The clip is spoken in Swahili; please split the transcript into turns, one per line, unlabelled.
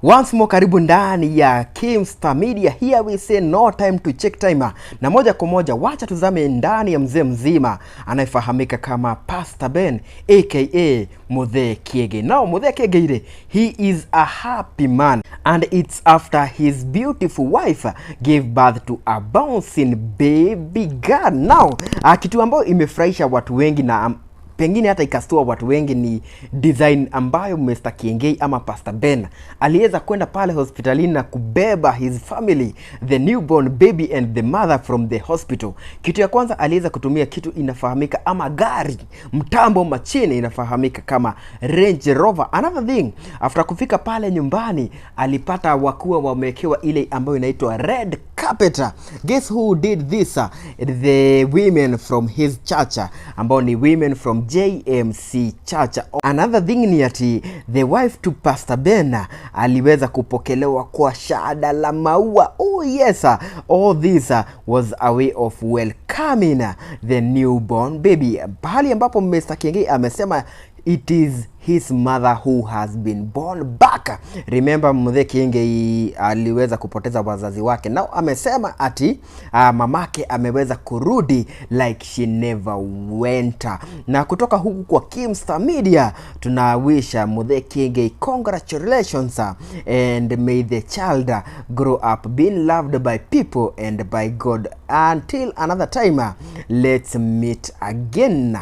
Once more, karibu ndani ya Kimstar Media. Here we say no time to check time. Na moja kwa moja wacha tuzame ndani ya mzee mzima anayefahamika kama Pastor Ben aka Muthee Kiengei. Now Muthee Kiengei, he is a happy man and it's after his beautiful wife gave birth to a bouncing baby girl. Now, kitu ambayo imefurahisha watu wengi na pengine hata ikastua watu wengi ni design ambayo Mr. Kiengei ama Pastor Ben aliweza kwenda pale hospitalini na kubeba his family, the newborn baby and the mother, from the hospital. Kitu ya kwanza, aliweza kutumia kitu inafahamika ama gari mtambo machine inafahamika kama Range Rover. Another thing, after kufika pale nyumbani, alipata wakuwa wamewekewa ile ambayo inaitwa red carpet. Guess who did this? The women from his church, ambao ni women from JMC Church. Another thing ni ati the wife to Pastor Ben aliweza kupokelewa kwa shada la maua. Oh yes, all this was a way of welcoming the newborn baby. Pahali ambapo Mr. Kiengei amesema it is his mother who has been born back. Remember, Muthee Kiengei aliweza kupoteza wazazi wake. Now amesema ati mamake ameweza kurudi like she never went. Na kutoka huku kwa Kimstar Media tunawisha Muthee Kiengei congratulations and may the child grow up being loved by people and by God. Until another time, let's meet again.